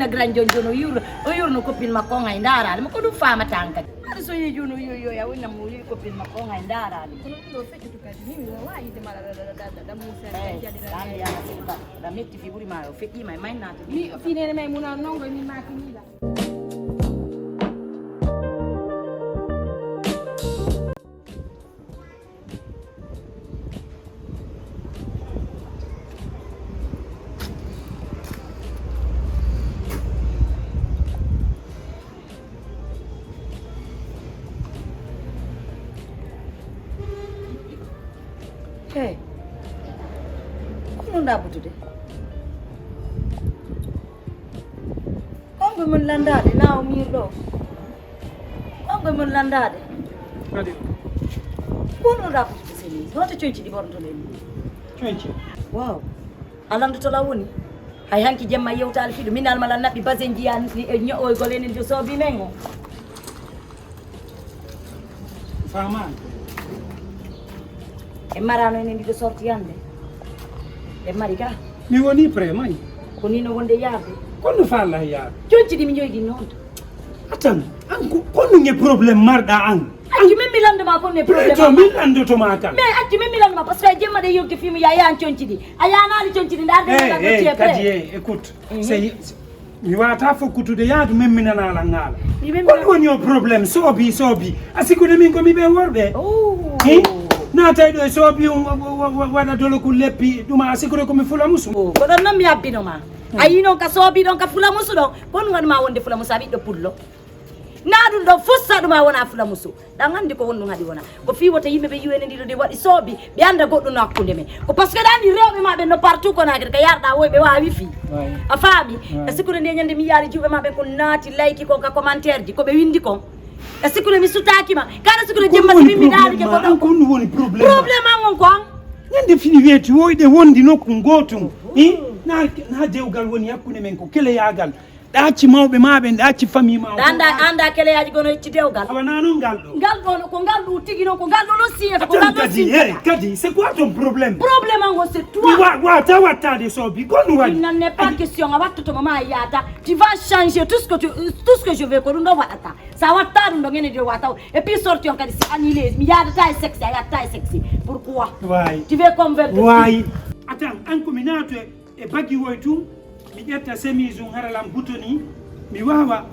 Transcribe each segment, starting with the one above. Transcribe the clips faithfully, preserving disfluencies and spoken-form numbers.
Grand John John o yurno, o yurno copine makko on hay ndaaraali mo, ko ɗum faamata an kadi. Aɗa so yehi jooni o yoyi yoyi a wonnam mo yehi copine makko on hay ndaaraali mo. Kono ɗum ɗo feƴƴutu kadi ni mi wawa yiide mala ɗaɗaɗaɗaɗaɗa musa jaɗira. Ɗa metti fi ɓuri ma o feƴƴima e may naata. Mi finene may muna nongo min maaki mila. Hey, ko non ɗaɓɓutude? Konngol mon lanndaade na o miir ɗo. Konngol mon lanndaade. Kadi. Ko non ɗaɓɓutude seni? Note coñci ɗi ɓornotoɗen ni. Coñci. Waaw. A lanndoto la woni? Hay hanki jemma yewtaali fiɗo. Min almala naɓɓi basen jiyan e ño'oygol enen jo soobi men o. Faamaani. En maraano enen ɗiɗo sorti hannde. En mari ka. Mi woni prêt, may. Ko ni no wonde yaade. Kono faala yaade. Coñci ɗi mi ñoyɗi noon. Atan, an ko, ko ɗum e problème marɗa an? Accu min mi lanndo ma kon e problème. Prêt, min lanndotoma kan. Mais accu min mi lanndo ma parce que a jemma ɗe yewti fii mi ya yahan coñci ɗi. A yahanaali coñci ɗi, ndaa de. Eh, eh, kadi, eh, écoute. Mhm. C'est, mi wata fokkutude yaadu memminanala ngaala. Hol woni o problème soobi soobi a sikkude min ko mi ɓe worɓe? Hi? Naatay ɗo e soobi on waɗa dolo ko leppi ɗuma a sikkude ko mi fula musu. Ko ɗon noon mi abbino ma. A yi noon ka soobi ɗon ka fula musu ɗon. Kon ngon ma wonde fula musu a ɓiɗɗo pullo. Na ɗum ɗon fof sa ɗuma wona fula musu. Ɗan anndi ko honɗum haɗi wona ko fii wota yimɓe ɓe yiwene ndiɗo nde waɗi soobi ɓe annda goɗɗum no hakkunde men. Ko parce que ɗa anndi rewɓe ma ɓen no partout ko nagre ka yarɗa woy ɓe waawi fii. A faami? E sikkude nde ñande mi yaali juuɓe ma ɓen ko naati layki kon ka commentaire ji ko ɓe winndi kon. E sikkude mi sutaaki ma kala sikkude jemma si min mi ɗaalike ko ɗon ko honɗum woni problème? Problème an on ko an. Ñande fini weeti woyɗe wondi nokku gootum. Na dewgal woni hakkunde men ko keleyaagal. Ɗaacci mawɓe ma ɓen, ɗaacci famille ma. Anda anda keleyaaji gono ecci dewgal. Awa na non ngal ɗo. Ngal ɗo ko ngal ɗo tigi non ko ngal ɗo non siyata ko ngal ɗo siyata. Kadi c'est quoi ton problème? Problème an o c'est toi. Wa wa ta wattade soobi ko no waɗi? Il n'en est pas question a wattoto mo ma yaata. Tu vas changer tout ce que tu tout ce que je veux ko ɗum ɗo waɗata. Sa watta ɗum ɗo ngene de wata. Et puis sorti on kadi si annulé mi yaadata e sexy a yatta e sexy. Pourquoi? Way. Tu veux convaincre? Way. Attends an ko mi naato e e bagi woy tun mi ƴetta semise un hara lan butoni mi wawa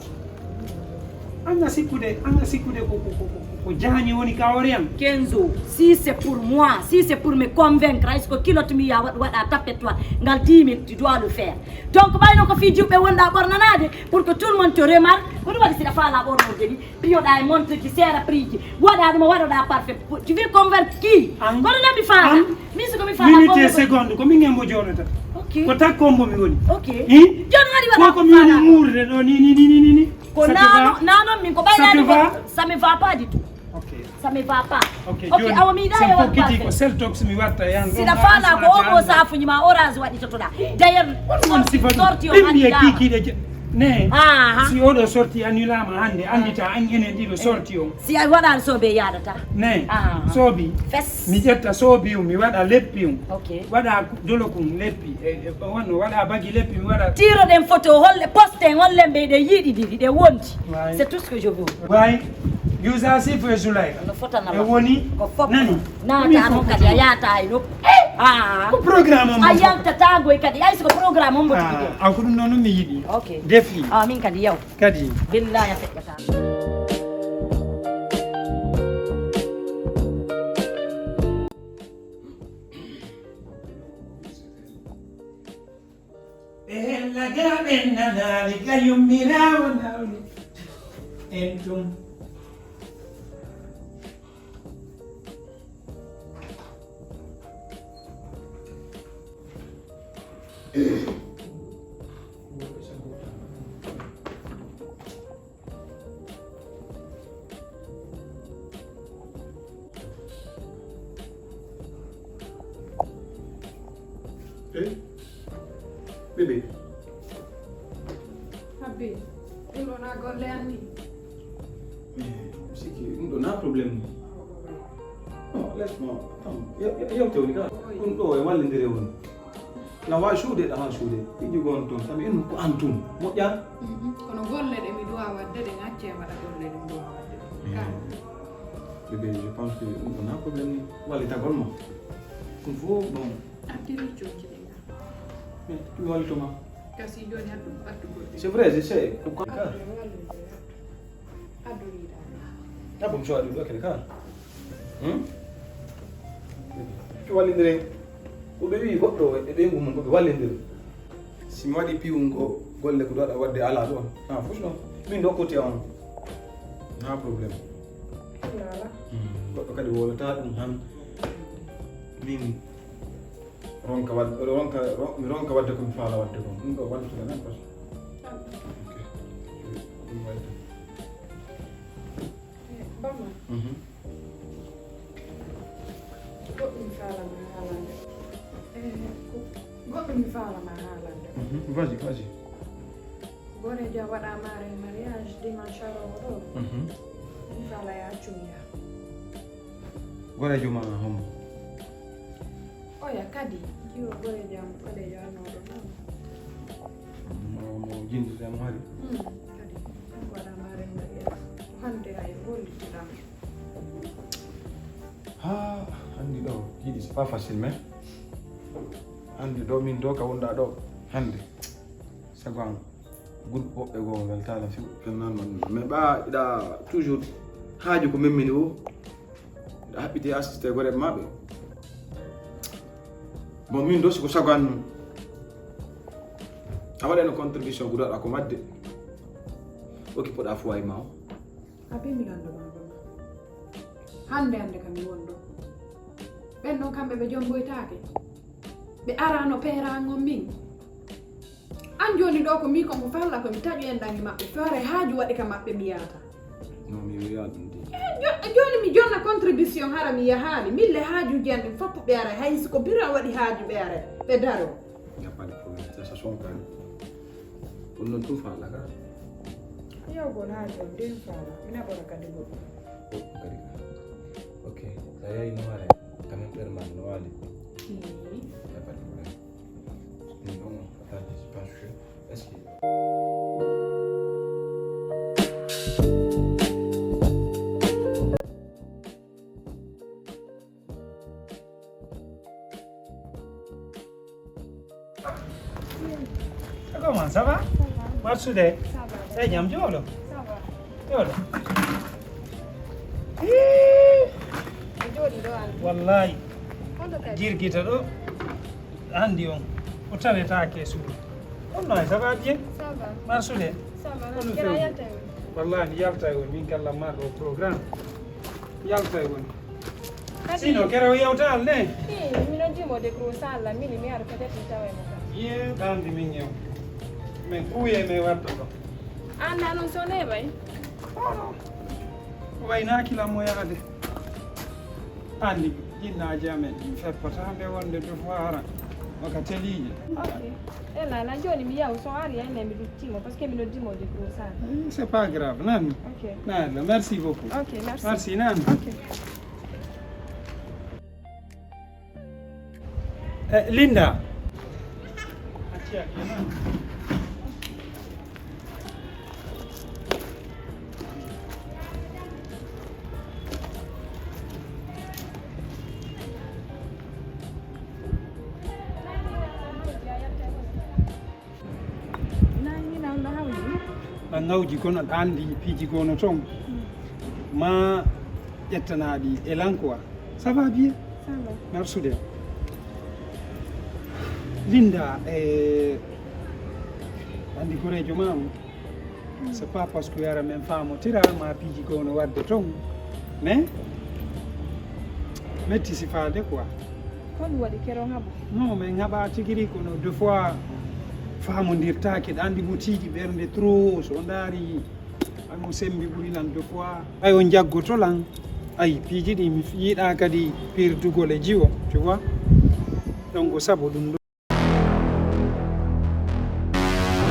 anga sikkude anga sikkude ko ko ko ko jaani woni ka oriyan. Kenzo, si c'est pour moi si c'est pour me convaincre est ce que kilote mi ya waɗa tapet toi ngal dix mille tu dois le faire. Donc ɓayno ko fi juɓɓe wonɗa ɓornanade pour que tout le monde te remarque ko ɗum waɗi siɗa faala ɓornorde ni. Piyoɗa e montre ji seera prix ji waɗa ɗum o waɗoɗa parfait tu veux convert qui? Kono nami faala min siko mi faala minute e seconde ko min hembo joɗata. Ok ko takko mbo mi woni. Ok joni waɗi waɗa ko mi woni muurde ɗo ni ni ni ni ni. Ko nano nanon min ko ɓaynani ko ça me va pas du tout. Ok ça me va pas. Ok awa mi yiɗa e waɗ parfait ko sel tox mi watta yan siɗa faala ko omo safuji ma orange waɗi totoɗa. D'ailleurs sorti o kikiɗe ne. Si oɗo sorti annulama hande andita an enen ɗiɗo sorti o. Si a waɗaani soobe yaadata. Ne soobi mi ƴetta soobi um mi waɗa leppi um waɗa dolokum leppi e wonno waɗa bagi leppi mi waɗa. Tiroɗen photo holle posten hollen ɓe ɗe yiɗidiri ɗe wondi. C'est tout ce que je veux. Way usa sifo e zulay no fotana e woni ko fof nani. Naata noon kadi a yaata e nokku. Ko programme on a yaltata goy kadi ay siko programme on mboɗo. Aw ko ɗum noon mi yiɗi. Ok defi aw min kadi yaw. Kadi. Billahi a feƴƴata. Ɓe hella ga ɓen nanaali ka yummiraawo nawni en tum. Eh? Bébé. Habbi, ɗum ɗo na golle an ni. Eh, sikki ɗum ɗo na problème ni. Non, laisse-moi. Attends, yewte woni ka. Ɗum ɗo e wallindire woni. Na waawi suude ɗa han suude. Piiji gon toon, sabi innu ko an tun. Moƴƴa? Mhm. Kono golle ɗe mi duwa waɗde ɗen, accee mbaɗa golle ɗe mi duwa waɗde ɗen. Ka. Bébé, je pense que ɗum wonaa problème ni. Wallitagol mo. Ɗum fof, bon. Attiri coñci ɗin ka. Mais, ɗum wallito ma. Kasi jooni addu, addu goɗɗi. C'est vrai, je sais. Pourquoi? Addu, wallitagol. Addu yiɗa. Abbo mi cowa ɗum ɗo kene ka. Hmm? Ci wallindire. Ko ɓe wi'i goɗɗo e ɓeyngu mum ko ɓe wallindire. Si mi waɗi piwungo golle ko ɗo waɗde alaa ɗo. Ha, fof non. Min ɗo kooti on. Na problème. Alaa, alaa. Hmm. Goɗɗo kadi wowlata ɗum han. Min ronka wad-, ronka, ron-, mi ronka waɗde ko mi faala waɗde kon. Ɗum ɗo waɗde to nan quoi. Ok. Ɗum waɗde. Eh, Bama. Mhm. Goɗɗum faalama haalande. Eh, ko goɗɗum faalama haalande. Mhm. Vas-y, vas-y. Goreejo waɗa mare mariage dimanche arowo ɗo. Mhm. Mi faala ya accu mi yaha. Goreejo ma homo? Oya kadi, jiwo goreejo am ɓaleejo arnooɗo noon. Mo, mo jindude mo hari? Hmm, kadi. Kanko waɗa mare mariage. Ko hannde hay o holliti ɗam. Ha, hannde ɗo, yiɗi, c'est pas facile, mais hannde ɗo, min ɗo ka wonɗa ɗo, hannde. Sago am, groupe woɓɓe goo weltaala few, felnaanma ɗum. Mais ɓa, iɗa toujours haaju ko memmini o, iɗa haɓɓiti assisté goreeɓe maɓɓe. Bon, min ɗo, siko sago an, a waɗano contribution ko ɗaɗa ko waɗde. Okki poɗa foyer ma o. A ɓe mi lanndo ma ɗum. Hannde, hannde kam mi won ɗo. Ɓen ɗon kamɓe ɓe jomboytaake. Ɓe arano peerango min. An jooni ɗo ko mi ko mo falla ko mi taƴu en ɗan e maɓɓe. Feere haaju waɗi ka maɓɓe mi yaata. Non, mi wi'a ɗum de. Eh, jo-, jooni mi jonna contribution hara mi yahaali. Mille haajuuji an ɗin fof ɓe ara. Hay si ko biro waɗi haaju ɓe ara. Ɓe daro. Y a pas de problème. Ça, ça sonne quand même. Ɗum noon tun falla ka. Yawgol haaju on, ndin falla. Mi naɓora kadi goɗɗum. Goɗɗum kadi ka. Ok. Sa yahi no hare, quand même ɓer man no waali. Ii. Y a pas de problème. Non, non, attends, je pense que, est-ce que Comment, ça va? Ça va. Marsude? Ça va. Eh, jam joolo? Ça va. Joolo. Ii. Mi jooɗi ɗo, Alhaji. Wallahi. Hoto kadi? Jirgita ɗo. Anndi on. O tawetaake suudu. On no, ça va bien? Ça va. Marsude? Ça va. On no feewi? Yalta e woni. Wallahi, mi yalta e woni. Min kala marɗo programme. Yalta e woni. Kadi sino, kere o yewta al ne? Ii, mino dimo de gros sala, mini mi ar peut-être mi tawa e mo kam. Ye, bandi min yew. Men kuye me waddo ɗo. Anna non so ne bay? Oh, non. Waynaaki lammo yaade. Anndi jinnaaji amen ɗin feppata nde wonde devoir o ka teliije. Ok. E lala, jooni mi yaw, so ari ene mi luttimo, parce que mi noddimo de gros sala. Eh, c'est pas grave, nan. Ok. Nan, merci beaucoup. Ok, merci. Merci, nan. Ok. Eh, Linda. Ɗan hawji kono ɗa anndi piiji gono ton. Ma ƴettanaaɗi e lan quoi. Ça va bien? Ça va. Merci de. Linda, eh, anndi goreejo ma on. C'est pas parce que yara men faamotira ma piiji ko no wadde ton. Mais metti si faade quoi. Ko ɗum waɗi kero haɓo? Non, mais haɓa tigiri kono deux fois faamondirtaake ɗa anndi mo tiiɗi ɓernde trop so o ndaari ay mo sembi ɓuri lan deux fois. Ay o jaggoto lan. Ay piiji ɗi mi yiɗa kadi pirdugol e jiwo, tu vois. Donc sabu ɗum ɗo.